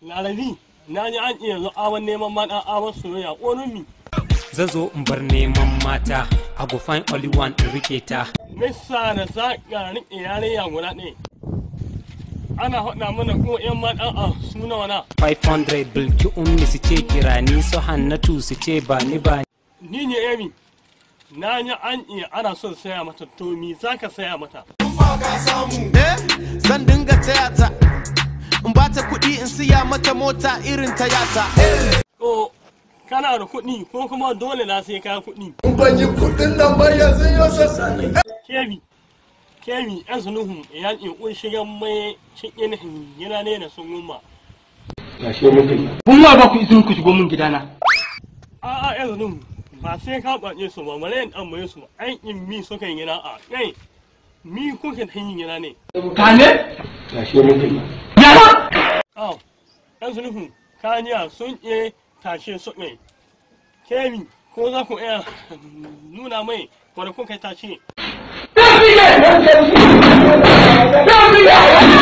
Larabi, na ji an iya zo awon neman mata awon soyayya ƙonin mi. Zan zo in bar neman mata, I go find only one in rike ta. Misa da za ka riƙe yarinya guda ɗaya. Ana faɗa mana ko ƴan mata a suna wana. 500 bilki ummi su ce kirani su Hannatu su ce ba ni ba. Ni ne Emi, na ji an iya ana son saya mata, to mi za ka saya mata? Eh, zan dinga taya ta. In ba ta kuɗi in siya mata mota irin ta yata. Ko kana da kuɗi ko kuma dole na sai ka kuɗi. In ban yi kuɗin nan ba yanzu yau sassa. Kebi, Kebi, ɗan sunuhu ya ce kun shiga mai cikin yana ne da sun gumma. Kun ma ba ku izinin ku shigo min gidana. A'a, ɗan sunuhu ba sai ka ɓace su ba, mare ɗan mai su an in mi suka yi a kai mi kuka ta yin yana ne. Kane? Yara! Aw, ɗan sunuhu kaniya sun iya tashe su kai. Kebi, ko za ku iya nuna mai wanda kuka tashe? Tafi ne! Tafi ne!